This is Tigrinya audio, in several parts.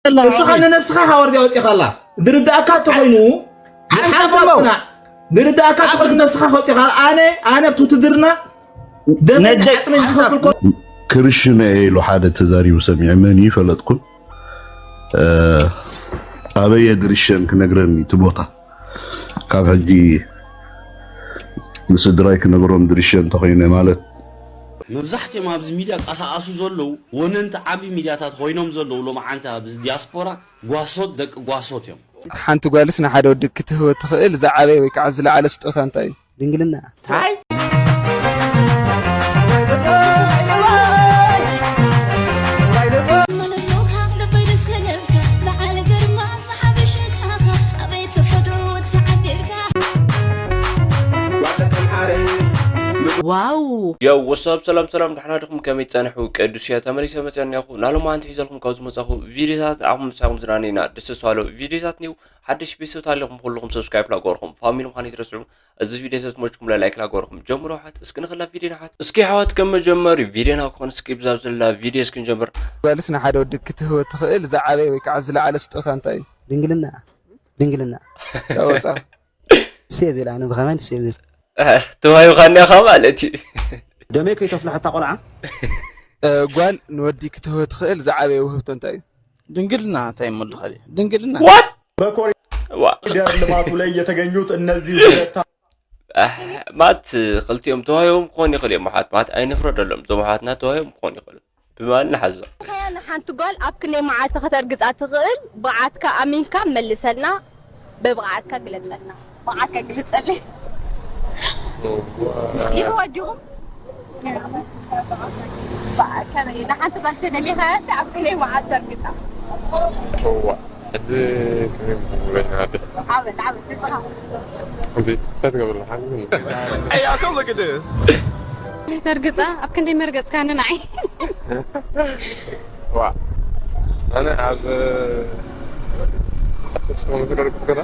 ንስኻ ንነብስኻ ካብ ወርዲ ኣውፂኻላ። ዝርዳእካ እንተኾይኑ፣ ሓንሳብ ጽናዕ። ዝርዳእካ እንተኾይኑ፣ ነብስኻ ከውፂኻ። ኣነ፣ ኣነ ኣብቲ ውትድርና ደመ ነደይ ዓፅመይ ዝኸፍል ኮ- ክርሽነ ኢሉ ሓደ ተዛሪቡ ሰሚዐ፣ መን እዩ ፈለጥኩን። ኣበየ ድርሸን ክነግረኒ እቲ ቦታ። ካብ ሕጂ ንስድራይ ክነግሮም ድርሸ እንተኾይነ ማለት። መብዛሕትኦም ኣብዚ ሚድያ ቀሳቀሱ ዘለዉ ወነንቲ ዓቢ ሚድያታት ኮይኖም ዘለዉ ሎማዓንቲ ኣብዚ ዲያስፖራ ጓሶት ደቂ ጓሶት እዮም። ሓንቲ ጓልስ ንሓደ ወዲ ክትህቦ ትኽእል ዝዓበየ ወይ ከዓ ዝለዓለ ስጦታ እንታይ እዩ? ድንግልና። ታይ? ዋው ዮ ወሳብ ሰላም ሰላም ዳሕና ድኹም ከመይ ትጸንሑ ቅዱስ እያ ተመሊሰ መጸ እኒኹ ናሎም ኣንቲ ሒዘልኩም ካብ ዝመጻኹ ቪዲዮታት ዓኹም ምሳኹም ዝናነና ደስ ዝባሎ ቪዲዮታት ኒው ሓድሽ ቤተሰብ ታሊኹም ኩልኹም ሰብስክራይብ ላገርኹም ፋሚሊ ምዃን ይትረስዑ እዚ ቪዲዮ ሰትሞችኩም ላይ ላይክ ላገርኹም ጀምሮ ሓት እስኪ ንኽላ ቪዲዮ ንሓት እስኪ ሓዋት ከም መጀመሪ ቪዲዮና ክኾን እስኪ ብዛብ ዘላ ቪዲዮ እስኪ ንጀምር ጓልስ ንሓደ ወዲ ክትህቦ ትኽእል ዝዓበየ ወይ ከዓ ዝለዓለ ስጦታ እንታይ እዩ ድንግልና ድንግልና ያወፃ ትስየ ዝብል ኣነ ብኸመይ ትስየ ዝብል ተዋሂብካኒ ኢኻ ማለት እዩ። ደመይ ከይተፍልሐ እታ ቆልዓ። ጓል ንወዲ ክትህቦ ትኽእል ዝዓበየ ውህብቶ እንታይ እዩ? ድንግልና እንታይ እሞ ልኸል እዩ ድንግልና። What? በኮሪደር ልማቱ ላይ የተገኙት እነዚህ ሁለት ማት ክልቲኦም ተዋሂቦም ክኾን ይኽእል እዮም። ማት ኣይንፍረደሎም። እዞም ኣሕዋትና ተዋሂቦም ክኾን ይኽእል። ብማል ንሓዞ። ንሓንቲ ጓል ኣብ ክንደይ መዓልቲ ከተርግጻ ትኽእል? ብቕዓትካ ኣሚንካ መልሰልና፣ ብብቕዓትካ ግለጸልና። ብቕዓትካ ግለጸለይ። ይህዋ ዲኹም? ከመይ ንሓንቲ ጓል ተደሊኻያ ኣብ ክንደይ መዓልቲ ተርግጻ? እዋ ሕዚ ከመይ ምብለኛ ኣደ ዓበል ዓበል ንጽኻ እንታይ ትገብር ሓዚ Hey, y'all, come look at this. ተርግጻ ኣብ ክንደይ መርገጽካ ንናይ ዋ ኣነ ኣብ ኣብ ሰለስተ ክረግጽ ከላ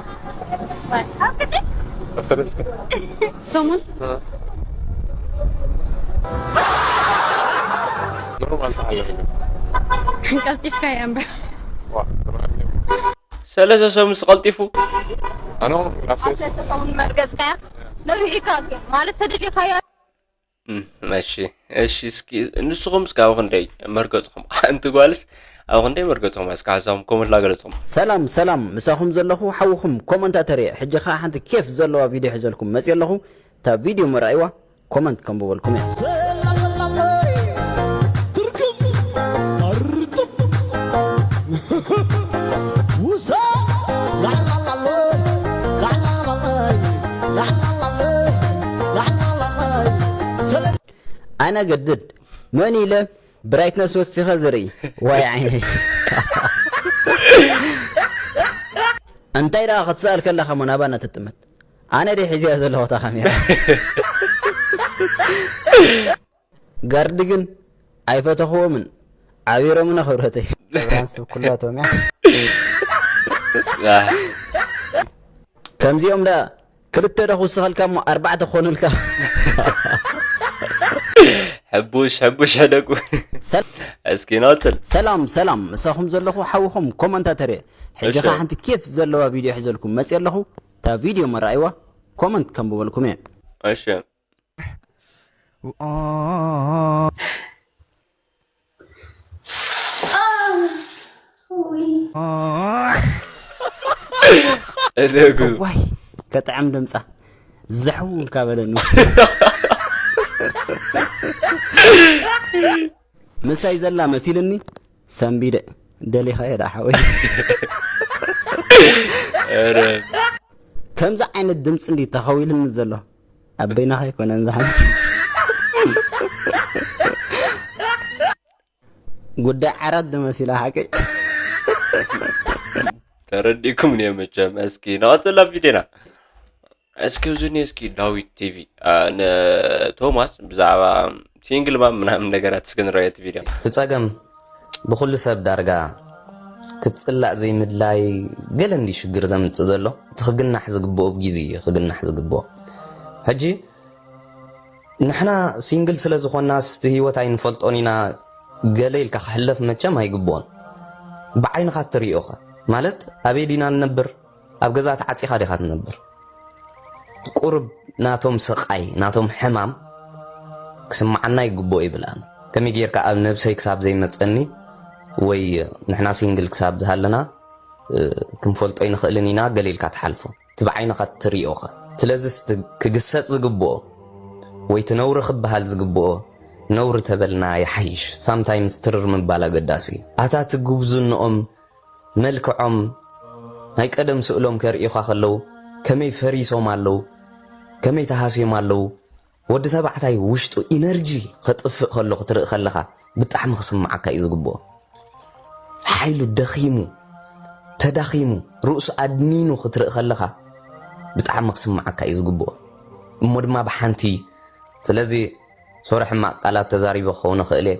ኣብ ሰለስተ ሰሙን ኖርማል ተሓለፈ ቀልጢፍካ እያ እምበር ዋ ሰለስተ ሰሙን ስቐልጢፉ ኣነ ኣብ ሰለስተ ሰሙን መርገጽካያ ነሪእካ ማለት ተደሊኻያ እሺ እሺ እስኪ ንስኹም እስኪ ኣብ ክንደይ መርገጽኹም ሓንቲ ጓልስ ኣብ ክንደይ መርገጽኹም እስኪ ሓሳብኩም ኮመንት ላገለጽኹም ሰላም ሰላም ምሳኹም ዘለኹ ሓውኹም ኮመንታተር እየ ሕጂ ኸዓ ሓንቲ ኬፍ ዘለዋ ቪድዮ ሒዘልኩም መፅየ ኣለኹ እታ ቪድዮ መርኣይዋ ኮመንት ከንብበልኩም እየ ኣነ ገድድ መን ኢለ ብራይትነስ ወሲኸ ዝርኢ ዋይ ዓይነይ እንታይ ደኣ ክትስኣል ከለኻ ሞ ናባና ትጥምት ኣነ ድየ ሒዘያ ዘለኹ እታ ካሜራ ጋርድ ግን ኣይፈተኽዎምን ዓቢሮምና ክብረተይ ፍራንስ ኩላቶም እያ ከምዚኦም ደኣ ክልተ ዶ ክውስኸልካ እሞ ኣርባዕተ ክኾኑልካ ሕቡሽ ሕቡሽ ሕደጉ እስኪ ናውፅል ሰላም ሰላም ምሳኹም ዘለኹ ሓውኹም ኮመንታተር እየ ሕጂ ኸ ሓንቲ ኬፍ ዘለዋ ቪድዮ ሒዘልኩም መፅእ ኣለኹ እታ ቪድዮ መረኣይዋ ኮመንት ከንብበልኩም እየ እሺ እደጉ ዋይ ከጥዕም ድምፃ ዘሕው እንካ በለኒ ምሳይ ዘላ መሲልኒ ሰንቢደ ደሊኻ የዳ ሓወይ ከምዚ ዓይነት ድምፂ እንዲ ተኸዊልኒ ዘሎ ኣብ በይናኻ ኣይኮነን ዝሓ ጉዳይ ዓራት ዶ መሲላ ሓቀይ ተረዲእኩም እየ መቸም እስኪ ንቐፅል ኣብ ቪድዮና እስኪ እዙኒ እስኪ ዳዊት ቲቪ ንቶማስ ብዛዕባ ሲንግል ማም ምናምን ነገራት እስኪ ንረኦ እቲ ቪድዮ እቲ ፀገም ብኹሉ ሰብ ዳርጋ ክትፅላእ ዘይምድላይ ገለ እንዲ ሽግር ዘምፅእ ዘሎ እቲ ክግናሕ ዝግብኦ ብግዜ እዩ ክግናሕ ዝግብኦ ሕጂ ንሕና ሲንግል ስለ ዝኾናስ እቲ ህይወት ኣይንፈልጦን ኢና ገለ ኢልካ ክሕለፍ መቸም ኣይግብኦን ብዓይንኻ እትርእዮኸ? ማለት ኣበይ ዲና ንነብር? ኣብ ገዛ ተዓጺኻ ዲኻ ትነብር? ቁርብ ናቶም ስቓይ፣ ናቶም ሕማም ክስምዓና ይግብኦ ይብል ኣነ። ከመይ ጌርካ ኣብ ነብሰይ ክሳብ ዘይመጸኒ ወይ ንሕና ሲንግል ክሳብ ዝሃለና፣ እ፣ ክንፈልጦ ኣይንኽእልን ኢና ገለ ኢልካ ትሓልፎ። እቲ ብዓይንኻ እትርእዮኸ? ስለዚ እቲ ክግሰጽ ዝግብኦ ወይ እቲ ነውሪ ክበሃል ዝግብኦ ነውሪ ተበልና ይሓይሽ። ሳምታይምስ ትርር ምባል ኣገዳሲ እዩ። ኣታ እቲ ጉብዝንኦም፣ መልክዖም፣ ናይ ቀደም ስእሎም ከርእዩኻ ከለዉ ከመይ ፈሪሶም ኣለዉ፣ ከመይ ተሃስዮም ኣለዉ። ወዲ ተባዕታይ ውሽጡ ኢነርጂ ከጥፍእ ከሎ ክትርኢ ከለኻ ብጣዕሚ ክስምዓካ እዩ ዝግብኦ። ሓይሉ ደኺሙ፣ ተዳኺሙ፣ ርእሱ ኣድኒኑ ክትርኢ ከለኻ ብጣዕሚ ክስምዓካ እዩ ዝግብኦ። እሞ ድማ ብሓንቲ፣ ስለዚ ሶረ ሕማቕ ቃላት ተዛሪበ ክኸውን እኽእል እየ።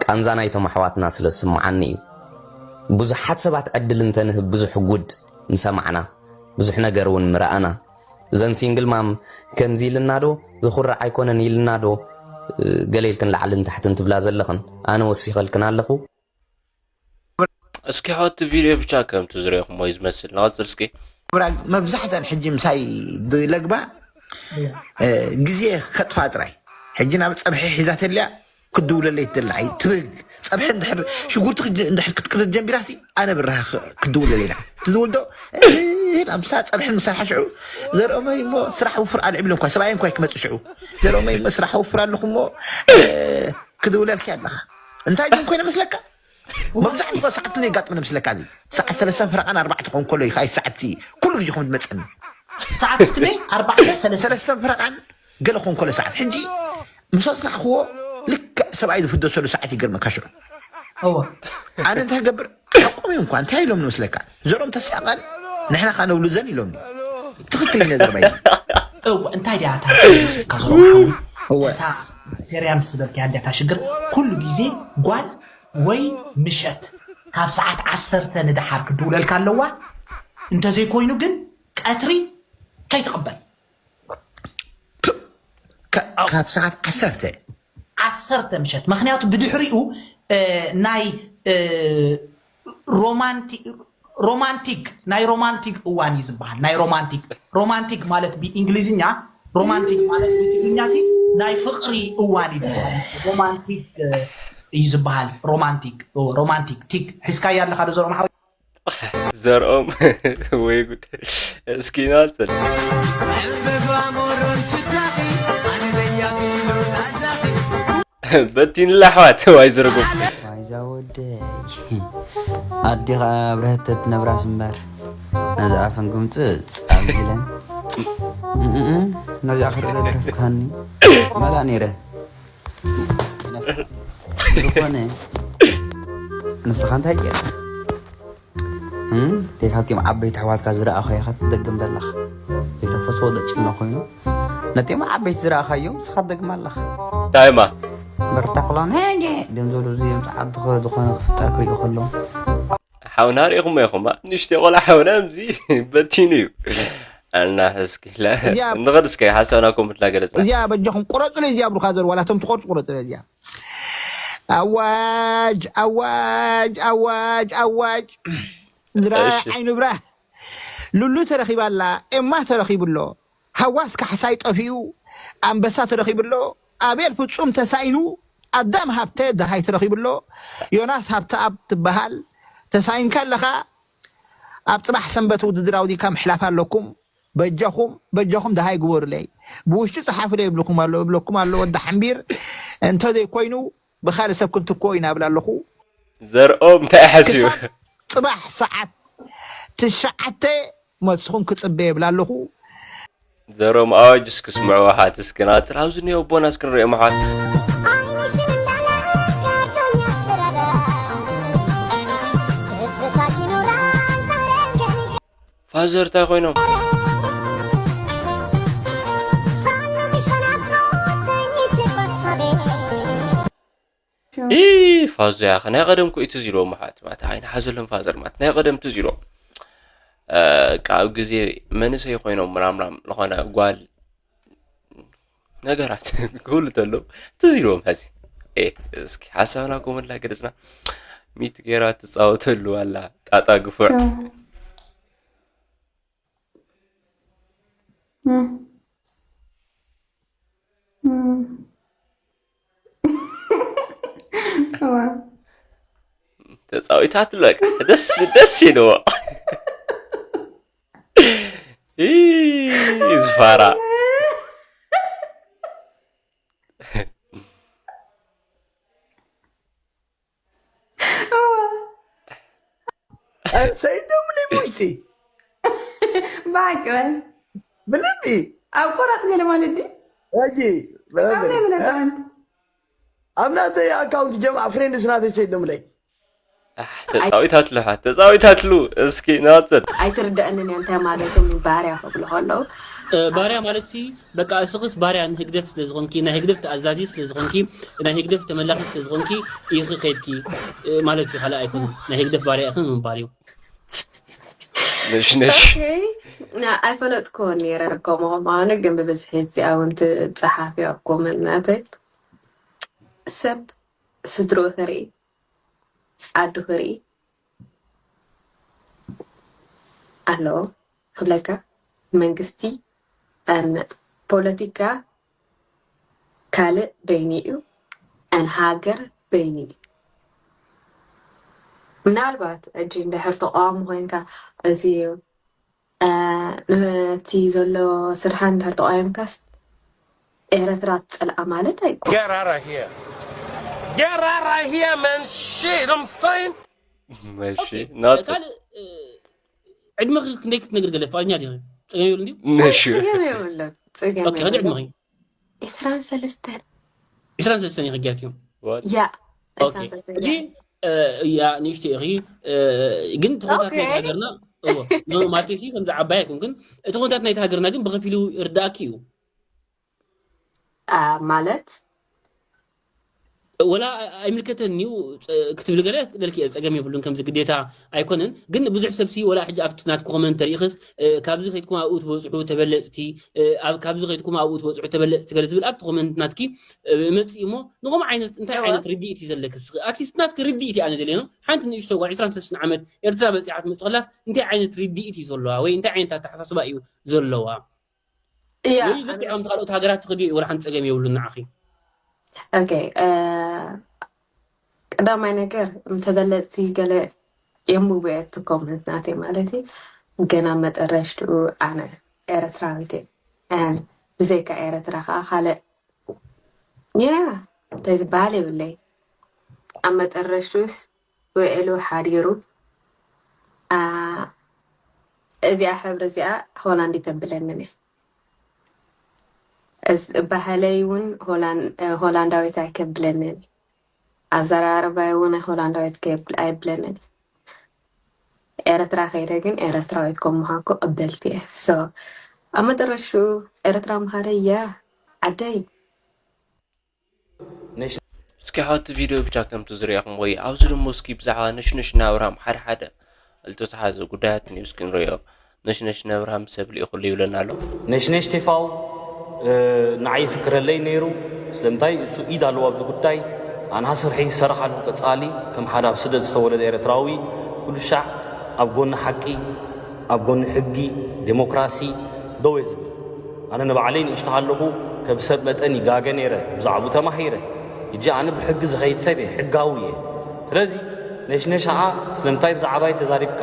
ቃንዛ ናይቶም ኣሕዋትና ስለ ዝስምዓኒ እዩ። ብዙሓት ሰባት ዕድል እንተንህብ ብዙሕ ጉድ ምሰማዕና፣ ብዙሕ ነገር እውን ምረኣና። እዘን ሲንግል ማም ከምዚ ኢልና ዶ፣ ዝኹርዕ ኣይኮነን ኢልና ዶ፣ ገለ ኢልክን ላዕልን ታሕትን ትብላ ዘለኽን? ኣነ ወሲኸልክን ኣለኹ። እስኪ ሓወቲ ቪድዮ ብቻ ከምቲ ዝረኹሞ እዩ ዝመስል። ንቐጽል እስኪ። ብራግ መብዛሕትኣን ሕጂ ምሳይ ዝለግባ፣ እ፣ ግዜ ከጥፋ ጥራይ። ሕጂ ናብ ጸብሒ ሒዛ ተልያ ክድውለለይ ትደሊ። ኣይ ትብህግ። ጸብሒ እንድሕር ሽጉርቲ ክጅ-፣ እንድሕር ክትቅርር ጀሚራሲ ኣነ ብራህ ክ-፣ ክድውለለይ ኢና። ትዝውል ዶ? እ፣ ኣምሳ ጸብሒ ምሰርሓ ሽዑ ዘርኦመይ እሞ ስራሕ ውፍር ኣልዕብ ኢሎም እኳ ሰብኣይ እንኳ ክመጽእ ሽዑ ዘርኦመይ እሞ ስራሕ ውፍር ኣለኹ እሞ፣ እ፣ ክድውለልኪ ኣለኻ። እንታይ ግን ኮይነ መስለካ? መብዛሕትኡ ሰዓት ክንደይ የጋጥመኒ መስለካ? እዚ ሰዓት ሰለስተ ፈረቓን ኣርባዕተ ክኾን ከሎ እዩ፣ ካይ ሰዓት ኩሉ ግዜ ከም ዝመጸኒ። ሰዓት ክንደይ? ኣርባዕተ፣ ሰለስተ? ሰለስተ ፈረቓን ገለ ክኾን ከሎ ሰዓት። ሕጂ ምስ ኣጽናዕክዎ ልክዕ ሰብኣይ ዝፍደሰሉ ሰዓት ይገርመካ ሽዑ። እወ። ኣነ እንታይ ክገብር? ሓቆም እዮም እኳ፣ እንታይ ኢሎም መስለካ? ዘርኦም ተሳቐል፣ ንሕና ኸኣ ነውልዘን ኢሎምኒ። ትኽክል እዩ ነዘርባይ። እወ፣ እንታይ ድያ እታ መስለካ ዘርኦም ሓዊ? እወ። እታ ቴርያ ምስ ዝበልካያ እንድያ እታ ሽግር። ኩሉ ግዜ ጓል ወይ ምሸት ካብ ሰዓት ዓሰርተ ንደሓር ክድውለልካ ኣለዋ። እንተዘይኮይኑ ግን ቀትሪ ከይትቕበል። ፕ-፣ ካ-፣ ካብ ሰዓት ዓሰርተ? ዓሰርተ ምሸት። ምኽንያቱ ብድሕሪኡ፣ እ፣ ናይ፣ እ፣ ሮማንቲ-፣ ሮማንቲክ፣ ናይ ሮማንቲክ እዋን እዩ ዝበሃል። ናይ ሮማንቲክ፣ ሮማንቲክ ማለት ብእንግሊዝኛ፣ ሮማንቲክ ማለት ብትግርኛ ሲ ናይ ፍቕሪ እዋን እዩ ዝበሃል። ሮማንቲክ፣ እ፣ እዩ ዝበሃል። ሮማንቲክ፣ ኦ፣ ሮማንቲክ፣ ቲክ፣ ሒዝካያ ኣለኻ ዶ ዘርኦም ሓወይ? ዘርኦም ወይ ጉድ። እስኪ ናጽል። በቲንላ ኣሕዋት፣ ዋይ ዝርጉም። ዋይዛ ወደይ። ኣዴኻ ኣብረሀት ተትነብራስ እምበር። ነዚ ኣፈን ግምጽጽ ኣቢለን። እም፣ እም፣ ነዚኣ ክርኢ ደረፍካኒ። መላ ነይረ። ዝኾነ፣ ንስኻ እንታይ ጌርካ? እም፣ እንታይ ካብቲኦም ዓበይቲ ኣሕዋትካ ዝረኣኻዮ ኢኻ ትደግም ዘለኻ? ዘይተፈስዎ ደጭኖ ኮይኑ፣ ነቲኦም ዓበይቲ ዝረኣኻዮም ንስኻ ትደግም ኣለኻ። ታይማ። በርታ ክሎን፣ ሄጌ፣ ድም ዝበሉ እዚኦም ጸዓዱ ዝኾነ ክፍጠር ክርእዩ ከለዉ። ሓውና ርኢኹሞ ኢኹም፣ ኣ? ንእሽተይ ቆልዓ ሓውና እምዚ በቲኑ እዩ። እና እስኪ፣ ላ-፣ እዚኣ ንኸድ እስከ ሓሳብና ኮመንት ላገለጽና። እዚኣ በጃኹም ቁረጹለይ፣ እዚኣ ብሩኻ ዘር ዋላ እቶም ትቆርጹ ቁረጹለይ እዚኣ። ኣዋጅ፣ ኣዋጅ፣ ኣዋጅ፣ ኣዋጅ። ዝራ እሺ። ዓይኑ ብራህ። ሉሉ ተረኺባ ኣላ፣ ኤማ ተረኺቡ ኣሎ። ሃዋስ ካሕሳይ ጠፊኡ፣ ኣንበሳ ተረኺቡ ኣሎ። ኣቤል ፍጹም ተሳኢኑ፣ ኣዳም ሃብተ ደሃይ ተረኺቡ ኣሎ። ዮናስ ሃብተኣብ ትበሃል፣ ተሳኢንካ ኣለኻ። ኣብ ጽባሕ ሰንበት ውድድር ኣውዲካ ምሕላፍ ኣለኩም። በጃኹም፣ በጃኹም ደሃይ ግበሩለይ። ብውሽጢ ጸሓፉለይ እብልኩም ኣሎ፣ እብለኩም ኣሎ፣ ወዲ ሓምቢር እንተዘይኮይኑ ብኻልእ ሰብ ክንትክኦ ኢና እብል ኣለኹ። ዘርኦም እንታይ ሓስዩ? ክሳብ ጽባሕ ሰዓት ትሽዓተ መልስኹም ክጽበ እብል ኣለኹ። ዘርኦም ኣዋጅ እስኪ ስምዑ ኣሓት፣ እስኪ ናጽር ኣብዚ እኒኦ ኣቦና እስኪ ንሪኦም ኣሓት። ፋዘር እንታይ ኮይኖም? ኢ ፋዞ ያኸ ናይ ቀደም ኮ ትዝ ኢልዎም ኣሓት፣ ማለት ኣይንሓዘሎም ፋዘር፣ ማለት ናይ ቀደም ትዝ ኢልዎም። እ፣ ካብ ግዜ መንእሰይ ኮይኖም ምናምናም ዝኾነ ጓል ነገራት ክብሉ ተለዉ ትዝ ኢልዎም። ሕዚ፣ ኤ፣ እስኪ ሓሳብና ኮመንት ላይ ገለጽና። ሚት ጌራ ትጻወተሉ ኣላ ጣጣ ግፉዕ። ተጻዊታት ለካ ደስ ደስ ኢልዎ። ዝፋራ። ሰይዶም ናይ ውሽጢ ብሓቂ በል ብልቢ ኣብ ቆራፅ ገለ ማለት ድዩ ሕጂ ኣብ ናይ ምነፃንት ኣብ ናተይ ኣካውንት ጀምዓ ፍሬንድስ ናተይ ሰይዶም ለይ ተፃዊታትሉ ሓ ተፃዊታትሉ እስኪ ንቐፅል። ኣይትርደአንን እያ እንታይ ማለቶም እዩ ባርያ ክብሉ ከለዉ ባርያ ማለት ሲ በቃ እስኽስ ባርያ ንህግደፍ ስለ ዝኾንኪ ናይ ህግደፍ ተኣዛዚ ስለ ዝኾንኪ ናይ ህግደፍ ተመላኺ ስለ ዝኾንኪ ኢኺ ከይድኪ ማለት እዩ። ካልእ ኣይኮነን። ናይ ህግደፍ ባርያ ኢኺ ምባል እዩ። ነሽነሽ ኣይፈለጥኩዎን ነይረ ከምኡ ምዃኑ ግን ብብዝሒ እዚኣ እውን ትፀሓፍ እያ ኮመንት ናተይ ሰብ ስድርኡ ክርኢ ዓዱ ክርኢ ኣለዎ ክብለካ መንግስቲ ን ፖለቲካ ካልእ በይኑ እዩ ን ሃገር በይኑ እዩ ምናልባት እጂ እንድሕር ተቃዋሚ ኮይንካ እዚ ነቲ ዘሎ ስርሓ እንድሕር ተቃወምካስ ኤረትራ ትጸልኣ ማለት ኣይኮ Get out of here. Get out of here, man. Shit, I'm saying. መሺ ናቱ ካልእ ዕድመ ክንደይ ክትነግር ገለ ፍቃደኛ ዲኺ? ጸገም የብሉ እንዲዩ? ነሹ ጽገም የብሉን ጽገም ኦኬ፣ ከዲ ዕድመኺ ዕስራን ሰለስተን ዕስራን ሰለስተን ኢኺ ጌርኪ። What? ያ ኦኬ፣ ዕስራን ሕጂ ሰለስተን እ፣ ያ ንእሽቶ ኢኺ እ፣ ግን እቲ ኩነታት ኦኬ። ናይቲ ሃገርና እዎ፣ ኖ፣ ማለተይ ሲ ከምዚ ዓባይ ኣይኮንክን። እቲ ኩነታት ናይቲ ሃገርና ግን ብኸፊሉ ይርዳእኪ እዩ። አ፣ ማለት ወላ ኣይምልከተን እዩ ጸ- ክትብሊ ገለ ክደልኪ እየ፣ ጸገም የብሉን። ከምዚ ግዴታ ኣይኮነን። ግን ብዙሕ ሰብሲ ወላ ሕጂ ኣብቲ ናትኪ ኮመንት ተሪእኽስ እ፣ ካብዚ ከይድኩም ኣብኡ ትበጽሑ ተበለጽቲ እ፣ ኣብ- ካብዚ ከይድኩም ኣብኡ ትበጽሑ ተበለጽቲ ገለ ዝብል ኣብቲ ኮመንት ናትኪ እ፣ መጽእ እሞ ንኸምኡ ዓይነት እንታይ እወ። ዓይነት ርድኢት እዩ ዘለኪ? እስኺ ኣትሊስት ናትኪ ርድኢት እዩ ኣነ ደልየ ነው። ሓንቲ ንእሽቶ ጓል ዕስራን ሰለስተን ዓመት ኤርትራ በጺሓ ትመጽእ ከላስ እንታይ ዓይነት ርድኢት እዩ ዘለዋ ወይ እንታይ ዓይነት ኣተሓሳስባ እዩ ዘለዋ? እያ ወይ ልክዕ ከምቲ ካልኦት ሃገራት ትኽድዮ እዩ፣ ወላ ሓንቲ ጸገም የብሉን ንዓኺ። ኦኬ እ፣ ቀዳማይ ነገር ተበለጽቲ ገለ የንብቡ እየ እቲ ኮመንት ናተይ ማለት እዩ። ገና መጠረሽትኡ ኣነ ኤረትራዊት እየ ን ብዘይካ ኤረትራ ከዓ ካልእ ያ እንታይ ዝበሃል የብለይ ኣብ መጠረሽትኡስ ውዒሉ ሓዲሩ ኣ፣ እዚኣ ሕብሪ እዚኣ ሆላንድ ተብለንን እየ እዝ- ባህለይ እውን ሆላን- ሆላንዳዊት ኣይከብለንን ኣዘራርባይ እውን ሆላንዳዊት ከይብል- ኣይብለንን ኤረትራ ከይደ ግን ኤረትራዊት ከም ምዃንኩ ቀበልቲ እየ so ኣብ መጠረሹ ኤረትራ ምዃነይ ያ ዓደይ እስኪ ሓወቲ ቪድዮ ብቻ ከምቲ ዝሪኣኹም ወይ ኣብዚ ደሞ እስኪ ብዛዕባ ነሽነሽ ናብራም ሓደ ሓደ ዝተተሓዘ ጉዳያት ንዩ እስኪ ንሪኦ። ነሽነሽ ናብራም ሰብ ልኢኹሉ ይብለና ኣሎ። ነሽነሽ ቴፋው ንዓይ ይፍክረለይ ነይሩ። ስለምንታይ እሱ ኢድ ኣለዎ ኣብዚ ጉዳይ። ኣንሃ ስርሒ ይሰራሓሉ ቀጻሊ ከም ሓደ ኣብ ስደት ዝተወለደ ኤርትራዊ ኩሉ ሻዕ ኣብ ጎኒ ሓቂ ኣብ ጎኒ ሕጊ ዴሞክራሲ ደው እየ ዝብል። ኣነ ንባዕለይ ንእሽቶ ኣለኹ ከም ሰብ መጠን ይጋገ ነይረ፣ ብዛዕባኡ ተማሂረ። ሕጂ ኣነ ብሕጊ ዝኸይድ ሰብ እየ፣ ሕጋዊ እየ። ስለዚ ነሽነሽ ኸዓ ስለምንታይ ብዛዕባይ ተዛሪብካ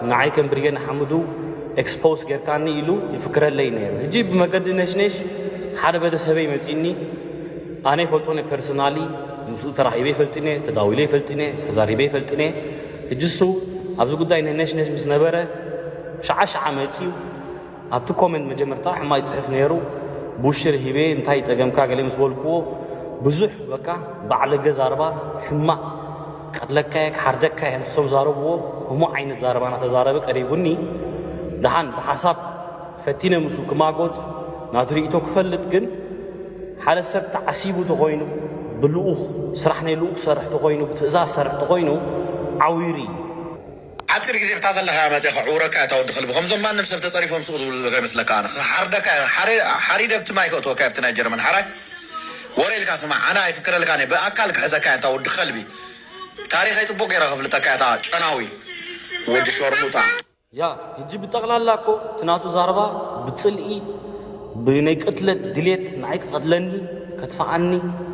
ንዓይ ከም ብርጌድ ንሓመዱ ኤክስፖዝ ጌርካኒ ኢሉ ይፍክረለይ ነይሩ። ሕጂ ብመገዲ ነሽነሽ ሓደ ቤተሰበይ መፂኒ፣ ኣነ ይፈልጦ ነ ፐርሶናሊ ምስኡ ተራኺበ ይፈልጥነ፣ ተዳዊለ ይፈልጥነ፣ ተዛሪበ ይፈልጥነ። ሕጂ እሱ ኣብዚ ጉዳይ ነሽነሽ ምስ ነበረ ሸዓ ሸዓ መፂኡ ኣብቲ ኮመንት መጀመርታ ሕማቕ ይፅሕፍ ነይሩ። ቡሽር ሂበ እንታይ ፀገምካ ገለ ምስ በልክዎ ብዙሕ በቃ ባዕለገ ዛረባ ሕማቕ ቀትለካ እየ ክሓርደካ እየ ከምቲ ሶም ዛረብዎ ከምኡ ዓይነት ዛረባ እናተዛረበ ቀሪቡኒ። ደሓን ብሓሳብ ፈቲነ ምስኡ ክማጎት ናቱ ርእይቶ ክፈልጥ ግን ሓደ ሰብ ተዓሲቡ ተኾይኑ ብልኡኽ ስራሕ ናይ ልኡኽ ክሰርሕ ተኾይኑ ብትእዛዝ ክሰርሕ ተኾይኑ ዓዊሩ እዩ። ሓፂር ግዜ ብታ ዘለኻያ መፂእኻ ዕውረካ እታ ወዲ ከልቢ ከምዞም ማንም ሰብ ተፀሪፎም ስቕ ዝብሉ ዘለካ ይመስለካ ኣነ ሓርደካ ሓሪደ ኣብቲ ማይ ከእትወካ ኣብቲ ናይ ጀርመን ሓራይ ወረ ኢልካ ስማዕ ኣነ ኣይፍክረልካ ነ ብኣካል ክሕዘካ እታ ወዲ ከልቢ ታሪኸይ ጽቡቕ ገይረ ከፍልጠካ እታ ጨናዊ ወዲ ሸርሙጣ። ያ ሕጂ ብጠቕላላ እኮ እቲ ናቱ ዛረባ ብጽልኢ ብናይ ቅትለት ድሌት ንዓይ ክቐትለኒ ከጥፍኣኒ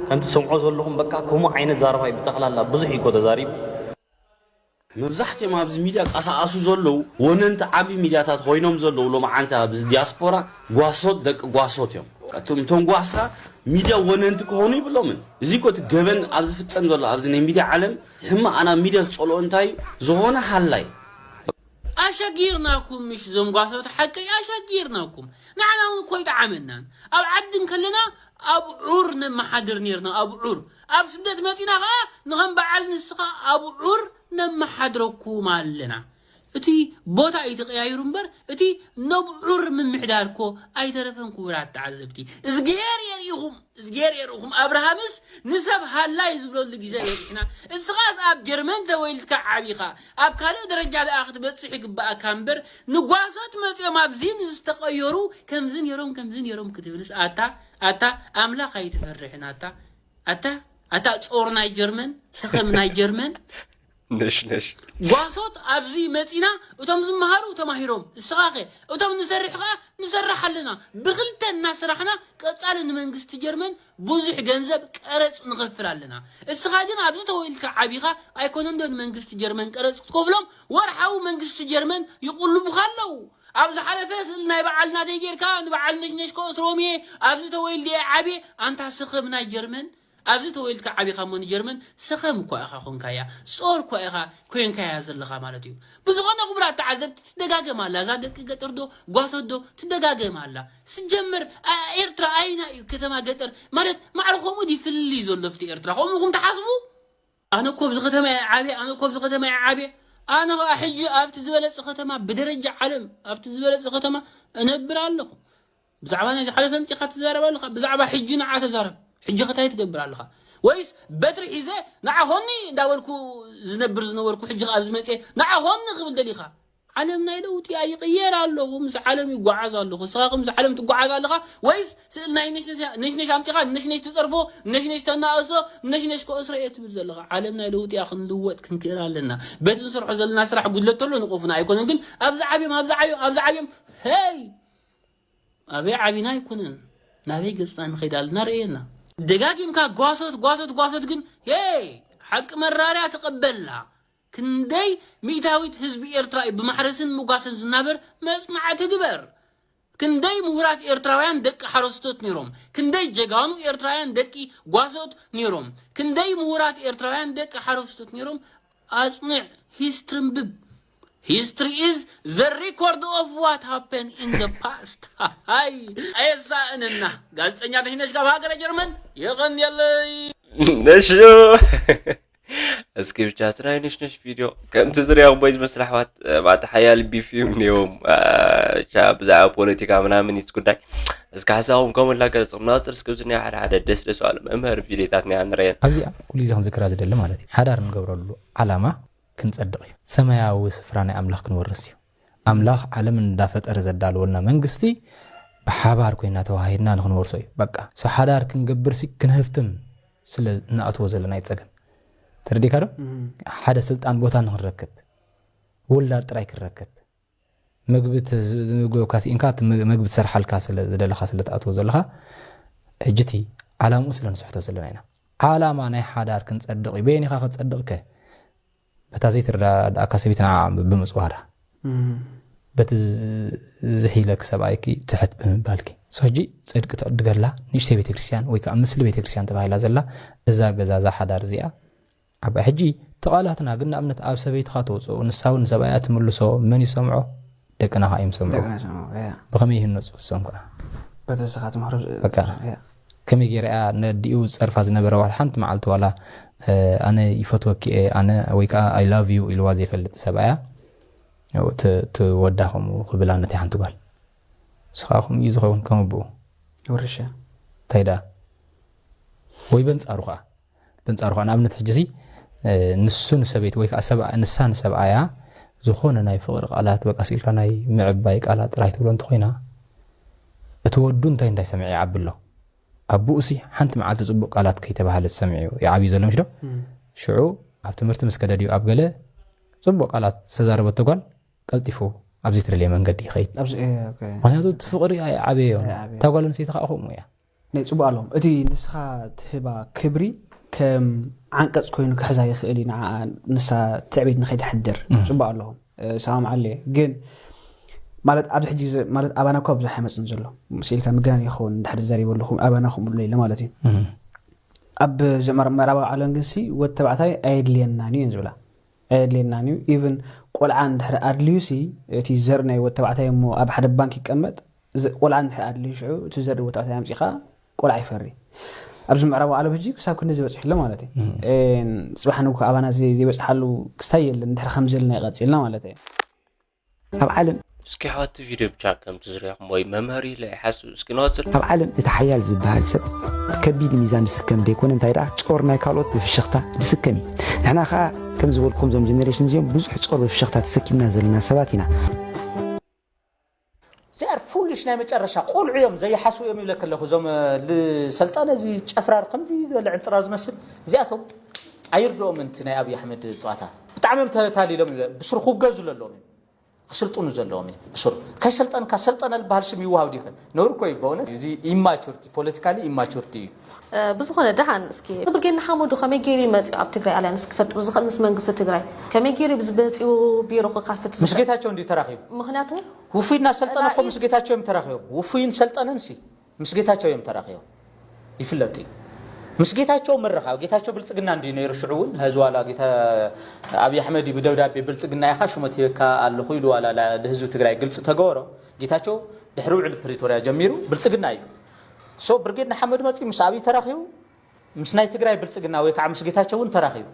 ከምቲ ትሰምዖ ዘለኹም በቃ ከምኡ ዓይነት ዛረባ እዩ ብጠቕላላ ብዙሕ እዩ እኮ ተዛሪቡ። መብዛሕትኦም ኣብዚ ሚድያ ቀሳቀሱ ዘለዉ ወነንቲ ዓብዪ ሚድያታት ኮይኖም ዘለዉ ሎማዓንቲ ኣብዚ ዲያስፖራ ጓሶት ደቂ ጓሶት እዮም። እቶም እቶም ጓሳ ሚድያ ወነንቲ ክኾኑ ይብሎምን። እዚ እኮ እቲ ገበን ኣብ ዝፍጸም ዘሎ ኣብዚ ናይ ሚድያ ዓለም እቲ ሕማቕ ኣና ሚድያ ዝጸልኦ እንታይ እዩ? ዝኾነ ሃላይ ኣሸጊርናኩም ምሽ ዞም ጓሶት ሓቀይ ኣሸጊርናኩም። ንዓና እውን እኮ ይጠዓመናን ኣብ ዓዲ እንከለና ኣብ ዑር ነመሓድር ነርና ኣብ ዑር ኣብ ስደት መፂና ከዓ ንኸም በዓል ንስኻ ኣብ ዑር ነመሓድረኩም ኣለና። እቲ ቦታ እዩ ተቀያይሩ እምበር እቲ ነብ ዑር ምምሕዳር እኮ ኣይተረፈን። ክቡራት ተዓዘብቲ እዝግሄር የርእኹም እዝግሄር የርእኹም። ኣብርሃምስ ንሰብ ሃላይ ዝብለሉ ግዜ በፂሕና። እስኻስ ኣብ ጀርመን ተወሊድካ ዓቢኻ ኣብ ካልእ ደረጃ ደኣ ክትበፅሕ ይግባኣካ እምበር ንጓሶት መፂኦም ኣብዚ ንዝተቀየሩ ከምዚ ነይሮም ከምዚ ነይሮም ክትብልስ ኣታ ኣታ ኣምላኽ ኣይትፈርሕን ኣታ ኣታ ኣታ ጾር ናይ ጀርመን ሰኸም ናይ ጀርመን ነሽ ነሽ ጓሶት ኣብዚ መፂና እቶም ዝመሃሩ ተማሂሮም እስኻኸ እቶም ንሰርሕ ከዓ ንሰርሕ ኣለና ብክልተ እናስራሕና ቀፃሊ ንመንግስቲ ጀርመን ብዙሕ ገንዘብ ቀረፅ ንኸፍል ኣለና። እስኻ ግን ኣብዚ ተወሊድካ ዓቢኻ ኣይኮነን ዶ ንመንግስቲ ጀርመን ቀረፅ ክትከፍሎም? ወርሓዊ መንግስቲ ጀርመን ይቕልቡኻ ኣለዉ። ኣብ ዝሓለፈ ስእሊ ናይ በዓል ናተይ ጌርካ ንበዓል ነሽነሽ ከእስሮም እየ ኣብዚ ተወልደ እየ ዓብየ ኣንታ ሰኸም ናይ ጀርመን ኣብዚ ተወልድካ ዓቢኻ እሞ ንጀርመን ሰኸም እኳ ኢኻ ኮንካያ ጾር እኳ ኢኻ ኮንካያ ዘለኻ ማለት እዩ። ብዝኾነ ክቡራት ተዓዘብቲ ትደጋገም ኣላ እዛ ደቂ ገጠር ዶ ጓሶት ዶ ትደጋገም ኣላ። ስጀምር ኣ- ኤርትራ ኣይና እዩ ከተማ ገጠር ማለት ማዕረ ከምኡ ድዩ ፍልልይ ዘሎ ፍቲ ኤርትራ ከምኡኹም ትሓስቡ? ኣነ እኮ ኣብዚ ከተማ እየ ዓብየ ኣነ እኮ ኣብዚ ከተማ እየ ዓብየ ኣነ ኸዓ ሕጂ ኣብቲ ዝበለፀ ከተማ ብደረጃ ዓለም ኣብቲ ዝበለፀ ከተማ እነብር ኣለኹ። ብዛዕባ ናይ ዝሓለፈ ኣምፂኻ ትዛረብ ኣለኻ ብዛዕባ ሕጂ ንዓ ተዛረብ። ሕጂ ኸ ታይ ትገብር ኣለኻ? ወይስ በትሪ ሒዘ ንዓ ኾኒ እንዳበልኩ ዝነብር ዝነበርኩ ሕጂ ኸዓ ዝመፅየ ንዓ ኾኒ ክብል ደሊኻ? ዓለም ናይ ለውጢ እያ ይቕየር ኣለኹ ምስ ዓለም ይጓዓዝ ኣለኹ እስኻ ኸ ምስ ዓለም ትጓዓዝ ኣለኻ ወይስ ስእል ናይ ነሽነሽ ኣምፂኻ ነሽነሽ ትፀርፎ ነሽነሽ ተናእሶ ነሽነሽ ከእስረ እየ ትብል ዘለኻ? ዓለም ናይ ለውጢ እያ ክንልወጥ ክንክእል ኣለና። በቲ ንሰርሖ ዘለና ስራሕ ጉድለት ተሎ ንቆፍና ኣይኮነን ግን ኣብዚ ዓብዮም ኣብዚ ዓብዮም ኣብዚ ዓብዮም ሄይ ኣበይ ዓቢና ኣይኮነን ናበይ ገፅና ንኸይድ ኣለና ርእየና። ደጋጊምካ ጓሶት ጓሶት ጓሶት ግን ሄይ ሓቂ መራርያ ተቐበልና። ክንደይ ሚእታዊት ህዝቢ ኤርትራ እዩ ብማሕረስን ምጓሰን ዝናበር መፅናዕቲ ግበር። ክንደይ ምሁራት ኤርትራውያን ደቂ ሓረስቶት ነይሮም። ክንደይ ጀጋኑ ኤርትራውያን ደቂ ጓሶት ነይሮም። ክንደይ ምሁራት ኤርትራውያን ደቂ ሓረስቶት ነይሮም። ኣፅንዕ history ኣንብብ። History is the record of what happened in the past። ሃይ ኣየሳእነና። ጋዜጠኛ ነሽነሽ ካብ ሃገረ ጀርመን የቐንየለይ። ነሹ እስኪ ብቻ እቲ ናይ ነሽነሽ ቪድዮ ከምቲ ዝሪኦ ቦይ ዝመስል ኣሕዋት ማእቲ ሓያል ቢፍ እዮም እኒዎም። ብቻ ብዛዕባ ፖለቲካ ምናምን ይት ጉዳይ እስኪ ሓሳኹም ከምኡ ላገለፅኩም ናፅር እስኪ ዝኒ ሓደ ሓደ ደስ ደስ ባሉ መምሃሪ ቪድዮታት ናይ ንረየን። ኣብዚኣ ኩሉ ግዜ ክንዝክራ ዝደሊ ማለት እዩ ሓዳር ንገብረሉ ዓላማ ክንጸድቕ እዩ። ሰማያዊ ስፍራ ናይ ኣምላኽ ክንወርስ እዩ። ኣምላኽ ዓለም እንዳፈጠረ ዘዳለወልና መንግስቲ ብሓባር ኮይና ተዋሂድና ንክንወርሶ እዩ። በቃ so ሓዳር ክንገብር ሲ ክንህፍትም ስለ እንኣትዎ ዘለና እዩ ጸገም። ተረዲእካ ዶ? ሓደ ስልጣን ቦታ ንክንረክብ ውላድ ጥራይ ክንረክብ መግቢ ተዝምገብካ ስኢንካ እቲ መግቢ ትሰርሓልካ ስለ ዝደለኻ ስለ ትኣትዎ ዘለኻ ሕጂ እቲ ዓላምኡ ስለ ንስሕቶ ዘለና ኢና። ዓላማ ናይ ሓዳር ክንጸድቕ እዩ። በየን ኢኻ ክትጸድቕ ከ? በታ ዘይትረዳእካ ሰበይቲ ንዓ ብምጽዋራ፣ በቲ ዝሒለኪ ሰብኣይኪ ትሕት ብምባልኪ። ሕጂ ጽድቂ ትዕድገላ ንእሽተይ ቤተክርስትያን ወይ ከዓ ምስሊ ቤተክርስትያን ተባሂላ ዘላ እዛ ገዛ እዛ ሓዳር እዚኣ ዓባይ። ሕጂ እቲ ቃላትና ግን ንኣብነት ኣብ ሰበይትኻ ተውፅኦ፣ ንሳ እውን ንሰብኣያ ትምልሶ፣ መን ይሰምዖ? ደቅና ከዓ እዮም ዝሰምዑ። ደቅና ይሰምዑ፣ እያ። ብኸመይ ይህነፁ እሶም ከዓ? በቲ ንስኻ ትምህሮ፣ በቃ፣ እያ። ከመይ ገይራ እያ ነዲኡ ዝፀርፋ ዝነበረ ዋላ ሓንቲ መዓልቲ ዋላ ኣነ ይፈትወኪ እየ ኣነ ወይ ከዓ I love you ኢልዋ ዘይፈልጥ ሰብኣያ ትወዳ ከምኡ ክብላ ነቲ ሓንቲ ጓል ንስኻ ከምኡ እዩ ዝኸውን ከም ኣቦኡ ወርሻ እንታይ ደኣ ወይ በንፃሩ ከዓ በንፃሩ ከዓ ንኣብነት ሕጂ ሲ ንሱ ንሰበይቲ ወይ ከዓ ንሳ ንሰብኣያ ዝኾነ ናይ ፍቕሪ ቃላት በቃ ስኢልካ ናይ ምዕባይ ቃላት ጥራይ ትብሎ እንተኮይና እቲ ወዱ እንታይ እንዳይ ሰምዐ ይዓቢ ኣሎ ኣቦኡ ሲ ሓንቲ መዓልቲ ፅቡቅ ቃላት ከይተባሃለ ዝሰምዐ እዩ ይዓብዩ ዘሎ ምሽ ዶ ሽዑ ኣብ ትምህርቲ ምስ ከደ ድዩ ኣብ ገለ ጽቡቕ ቃላት ዝተዛረበቶ ጓል ቀልጢፉ ኣብ ዘይተደለየ መንገዲ ይኸይድ። ምክንያቱ እቲ ፍቕሪ ኣይዓበዮን። እታ ጓል ኣንስተይቲ ከዓ ከምኡ እያ። ናይ ጽቡቕ ኣለዎም። እቲ ንስኻ ትህባ ክብሪ ከም ዓንቀጽ ኮይኑ ክሕዛ ይኽእል እዩ። ንዓ ንሳ ትዕቤት ንኸይትሕድር ጽቡቕ ኣለዎም። ሰላም ዓለ ግን ማለት ኣብዚ ሕጂ ማለት ኣባና እኳ ብዙሕ ኣይመፅን ዘሎ። ስኢልካ ምግናን ይኸውን እንድሕር ዝዘሪበ ኣለኹ ኣባና ከምኡ ኢለ ማለት እዩ። ኣብ ምዕራባዊ ዓለም ግን ሲ ወድ ተባዕታይ ኣየድልየናን እዩ ዝብላ። ኣየድልየናን እዩ። ኢቭን ቆልዓ እንድሕር ኣድልዩ ሲ እቲ ዘር ናይ ወድ ተባዕታይ እሞ ኣብ ሓደ ባንክ ይቀመጥ። ቆልዓ እንድሕር ኣድልዩ ሽዑ እቲ ዘር ወድ ተባዕታይ ኣምፂኻ ቆልዓ ይፈሪ። ኣብዚ ምዕራባዊ ዓለም ሕጂ ክሳብ ክንዲ ዝበፅሑ ኣሎ ማለት እዩ። ፅባሕ ንግሆ ኣባና ዘይበፅሓሉ ክስታይ የለን። እንድሕር ከምዚ ኢልና ይቐፂልና ማለት እዩ። ኣብ ዓለም እስኪ ኣሕዋት ቪድዮ ብቻ ከም ትዝርያኹም ወይ መምሃሪ ኢለ ይሓስብ እስኪ ንቐጽል። ኣብ ዓለም እቲ ሓያል ዝበሃል ሰብ ከቢድ ሚዛን ዝስከም ደይኮነ እንታይ ደኣ ጾር ናይ ካልኦት ብፍሽኽታ ዝስከም እዩ። ንሕና ኸኣ ከም ዝበልኩም እዞም ጀነሬሽን እዚኦም ብዙሕ ጾር ብፍሽኽታ ተሰኪምና ዘለና ሰባት ኢና። They are foolish ናይ መጨረሻ ቆልዑ እዮም ዘይሓስቡ እዮም ይብለክ ኣለኹ እዞም ልሰልጠነ እዚ ጨፍራር ከምዚ ዝበለ ዕንጥራር ዝመስል እዚኣቶም ኣይርድኦም እቲ ናይ ኣብይ ኣሕመድ ፀዋታ ብጣዕሚ እዮም ተታሊሎም ብስሩ ክውገዙ ዘለዎም እዮም ክስልጥኑ ዘለዎም እዮም ብስሩ ከይሰልጠንካ ሰልጠነ ዝበሃል ሽም ይወሃብ ዲኸ ነውር እኮ እዩ በእውነት እዚ immaturity politically immaturity እዩ ብዝኾነ ደሓን እስኪ ብርጌድ ንሓመዱ ከመይ ገይሩ ይመፅኡ ኣብ ትግራይ ኣልያንስ ክፈጥር ዝኽእል ምስ መንግስቲ ትግራይ ከመይ ገይሩ ብዝመፅኡ ቢሮ ክካፍት ምስ ጌታቸው እንዲ ተራኺቡ ምክንያቱ ውፉይ እናሰልጠነ እኮ ምስ ጌታቸው እዮም ተራኺቦም ውፉይን ሰልጠነን ሲ ምስ ጌታቸው እዮም ተራኺቦም ይፍለጥ እዩ ምስ ጌታቸው ምርኻብ ጌታቸው ብልፅግና እንዲ ነይሩ ሽዑ እውን ህዚ ዋላ ጌታ ኣብይ ኣሕመድ እዩ ብደብዳቤ ብልፅግና ኢኻ ሹመት ይበካ ኣለኹ ኢሉ ዋላ ንህዝቢ ትግራይ ግልፂ ተገበሮ ጌታቸው ድሕሪ ውዕል ፕሪቶርያ ጀሚሩ ብልፅግና እዩ ሶ ብርጌድ ንሓመዱ መፂኡ ምስ ኣብይ ተራኺቡ ምስ ናይ ትግራይ ብልፅግና ወይ ከዓ ምስ ጌታቸው እውን ተራኺቡ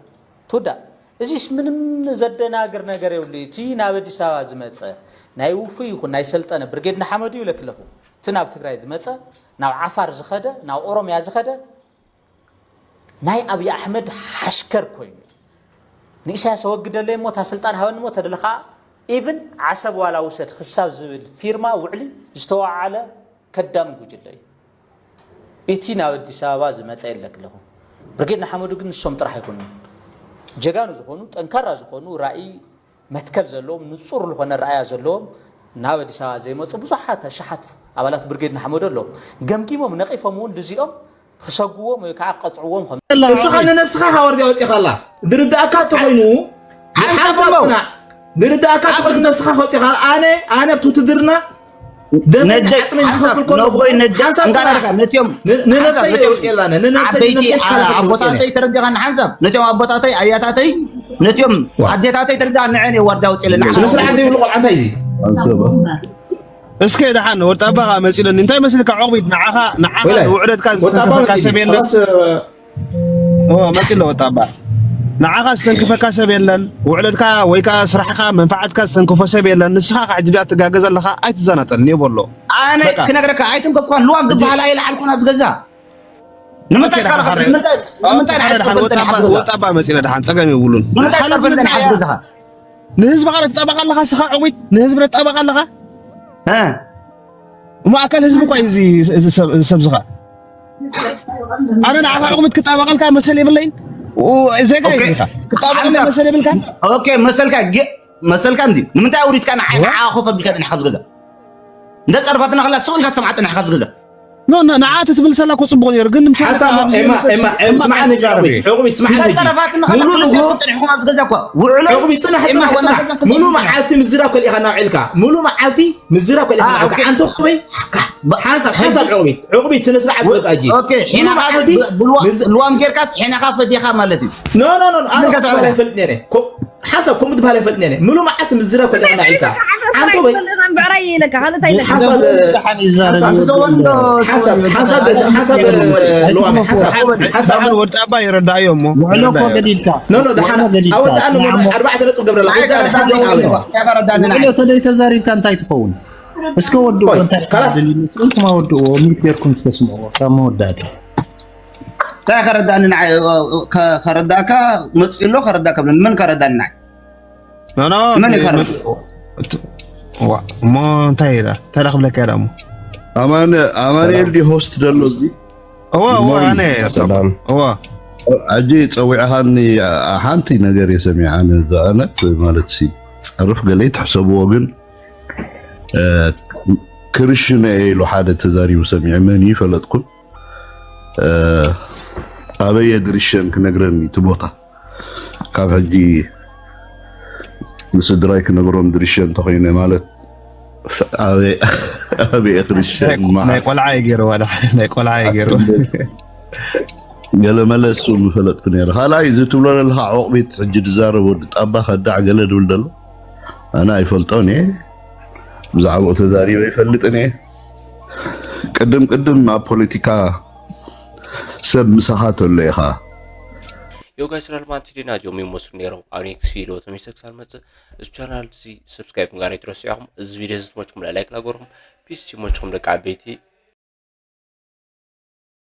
ትውዳእ እዚስ ምንም ዘደናግር ነገር የብሉ እቲ ናብ ኣዲስ ኣበባ ዝመፀ ናይ ውፉይ ይኹን ናይ ሰልጠነ ብርጌድ ንሓመዱ ይብለክ ኣለኹ እቲ ናብ ትግራይ ዝመፀ ናብ ዓፋር ዝኸደ ናብ ኦሮምያ ዝኸደ ናይ ኣብይ ኣሕመድ ሓሽከር ኮይኑ ንኢሳያስ ኣወግደለይ እሞ እታ ስልጣን ሃበኒ እሞ ተደለኻ ኢቭን ዓሰብ ዋላ ውሰድ ክሳብ ዝብል ፊርማ ውዕሊ ዝተዋዓለ ከዳሚ ጉጅለ እዩ። እቲ ናብ ኣዲስ ኣበባ ዝመፀ የለክ ኣለኹ። ብርጌድ ንሓመዱ ግን ንሶም ጥራሕ ኣይኮኑን። ጀጋኑ ዝኾኑ፣ ጠንካራ ዝኾኑ፣ ራእይ መትከል ዘለዎም፣ ንፁር ዝኾነ ራእያ ዘለዎም ናብ ኣዲስ ኣበባ ዘይመፁ ብዙሓት ኣሽሓት ኣባላት ብርጌድ ንሓመዱ ኣለዉ። ገምጊሞም ነቒፎም እውን ልዚኦም ክሰጉዎም ወይ ከዓ ክቐፅዕዎም ከም ንስኻ ንነብስኻ ካብ ወርዲ ኣውፂኻላ ዝርዳእካ እንተኾይኑ ሓንሳብ ፅናዕ ዝርዳእካ እንተኾይኑ ነብስኻ ከውፂኻ ኣነ ኣነ ብትውትድርና ደመይ ዓፅመይ ዝኸፍል ከለኹ ሓንሳብ ፅናዕ ንነብሰይ የውፅየላ ኣነ ንነብሰይ ዓበይቲ ኣቦታተይ ተረዲኻኒ ሓንሳብ ነቶም ኣቦታተይ ኣያታተይ ነቶም ኣዴታተይ ተረዲኻ ንዐን እየ ዋርዳ ኣውፅየለና ስነ ስርዓት ዘይብሉ ቆልዓ እንታይ እዚ እስከ ደሓን ወርጣባ ከዓ መፂለኒ እንታይ መስልካ ዕቑቢት ንዓኻ ንዓኻ ንውዕለትካ ዝተንከፈካ ሰብ የለን መፂሎ ወርጣባ ንዓኻ ዝተንክፈካ ሰብ የለን ውዕለትካ ወይ ከዓ ስራሕካ መንፋዓትካ ዝተንክፎ ሰብ የለን ንስኻ ከዓ ሕጂ ዳ ትጋገዝ ኣለኻ ኣይትዘናጠል ኔቦሎ ኣነ ክነግረካ ኣይትንከፍኳን ልዋም ዝበሃል ኣይልዓልኩን ኣብዚ ገዛ ንምንታይ ካልኻ ንምንታይ ንምንታይ ንዓይ ዝጸበል ጠኒሓ ኣብዚ ገዛ ወጣባ መጺና ደሓን ጸገም የብሉን ንምንታይ ዝጸበል ጠኒሓ ኣብዚ ገዛኻ ንህዝቢ ኻረ ትጣበቕ ኣለኻ ስኻ ዕዊት ንህዝቢ ትጣበቕ ኣለኻ እ ማእከል ህዝቢ እኳ እዩ እዚ ሰብ ዝኻ ኣነ ንዓኻ ዕቕሚት ክጣበቐልካ መሰል የብለይን ዜጋ ኢኻ ክጣበቐለይ መሰል የብልካ ኦኬ መሰልካ መሰልካ እንዲ ንምንታይ ኣውሪድካ ንዓይ ንዓኻ ኮፍ ኣቢልካ ጸኒሕካ ኣብዚ ገዛ እንተ ጸርፋትና ከላ ስቕ ኢልካ ትሰምዓ ጸኒሕካ ኣብዚ ገዛ ኖ ኖ ንዓ ተትምልሰላ እኮ ጽቡቕ ነይሩ ግን ንምሳሌ ሓሳብ ኤማ ኤማ ኤማ ስምዓኒ ጃርቢ ዕቑቢ ስምዓኒ ጸረፋትና ከላ ሙሉ ንግሆ ጸኒሕኩም ኣብዚ ገዛ እኮ ውዕሎ ዕቑቢ ጽናሕ ጽናሕ ጽናሕ ሙሉ መዓልቲ ምዝራብ ከሊእካ ናብ ዒልካ ሙሉ መዓልቲ ምዝራብ ከሊእካ ናብ ዒልካ ኣንተ ዕቑቢ ሓሳብ ሓሳብ ዕቑቢ ዕቑቢ ስነ ስርዓት በቃ እጂ ኦኬ ሙሉ ሒናኻ መዓልቲ ብልዋ- ብልዋም ጌርካስ ሒናኻ ፈዲኻ ማለት እዩ ኖ ኖ ኖ ኣነ ምልከት ክበሃል ዕቑቢ። ኣይፈልጥ ነይረ ኮ- ሓሳብ ከምኡ ትበሃል ኣይፈልጥ ነይረ ምሉእ መዓልቲ ምዝራብ ከሊእካ ንዓይልካ ሓንቲ ወይ ብዕራይ ኢለካ ካልእ እንታይ ኢለካ ሓሳብ ደሓን ይዛረብ ሓሳብ ሓሳብ ሓሳብ ደስ ሓሳብ ለዋም ሓሳብ ሓሳብ ደሓን ወዲ ኣባ ይረዳእዮ እሞ ውዕሎ እኮ ገዲድካ ኖ ኖ ደሓን ውዕሎ ገዲድካ ኣወዳእኒ እሞ ኣርባዕተ ነጥብ ገብረላ ኣይተረዳእኒ ውዕሎ ተዘይተዛሪብካ እንታይ ትኸውን እስከ ወድዎ እንታይ ካላስ እንቱማ ወድዎ ሚት ጌርኩም እስከ ስምዕዎ ካብ መወዳእታ እንታይ ከረዳእኒ ንዓይ ከረዳእካ መፅኡ ኣሎ ከረዳእካ ብለኒ መን ከረዳእኒ ንዓይ ኖ ኖ መን ይከረዳ እሞ እንታይ ኢላ እንታይ ዳክብለካ ኢላ እሞ ኣማን ኣማኑኤል ዲ ሆስት ደሎ እዚ እዋ እዋ ኣነ ሰላም እዋ ኣጂ ጸዊዕኻኒ። ሓንቲ ነገር የሰሚዓን ዛነት ማለት ሲ ጸርፍ ገለይ ትሕሰብዎ ግን ክርሽነ ኢሉ ሓደ ተዛሪቡ ሰሚዐ። መን ይፈለጥኩን ኣበየ ድርሸን ክነግረኒ እቲ ቦታ ካብ ሕጂ ንስድራይ ክነግሮም ድርሸ እንተኮይነ ማለት ኣበየ ክርሸን ናይ ቆልዓ ይገይሩ ዋላ ናይ ቆልዓ ይገይሩ ገለመለ እሱ ምፈለጥኩ ነረ። ካልኣይ እዚ ትብሎ ዘለካ ዕቁቢት ሕጂ ዝዛረብ ወዲ ጣባ ከዳዕ ገለ ድብል ደሎ ኣነ ኣይፈልጦን እየ። ብዛዕባኡ ተዛሪበ ይፈልጥን እየ። ቅድም ቅድም ኣብ ፖለቲካ ሰብ ምሳኻ ተሎ ኢኻ። ዮጋይ ስራልማን ቲዲና ጆም ይመስሉ ነይሮም ኣብ ኔክስት ቪዲዮ ተመልሰ ክሳብ መፅእ እዚ ቻናል እዚ ሰብስክራይብ ምግባር ኣይትረስዑ ኢኹም። እዚ ቪዲዮ እዚ ትመችኩም ላይክ ላገርኩም ፒስ ይመችኩም ደቂ ዓበይቲ።